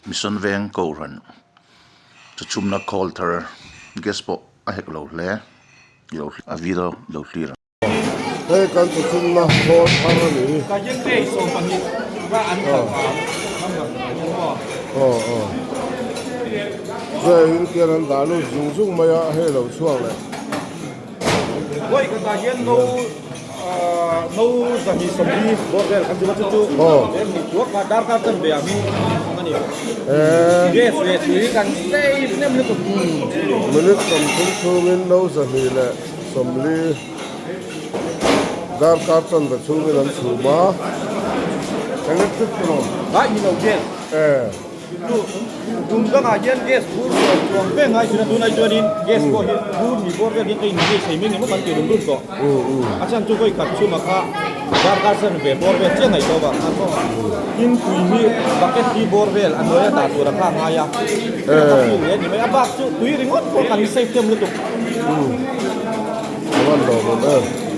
Mission Veng Kohhran chawchhumna khawl thar gas pawh a hek lo hle a video lo hlir ang. Hei kan chawchhumna khawl thar a ni. Aw aw Hei in khian an dah lut zung zung mai a hei lo chhuak leh. Minute 30 chhungin no 240 darkar chanve chhungin an chhum a. Electric pawh. Tum dangah hian gas bur chuan chuang vek ngai thin a, tunah chuanin gas pawh hi bur ni bawr vel hian ka inhmu thei mai engemaw kan ti rum rum tawh. A chhan chu vawi khat chhuma kha darkar san ve bawr vel chiah ngaih tawh vang khan maw tin tui hi bucket hi bawr vel a hnuaia dah tur a kha a ngai a, ka feel leh a ni mai a bak chu tui ringawt pawh kan save them lutuk. A van lawmawm em.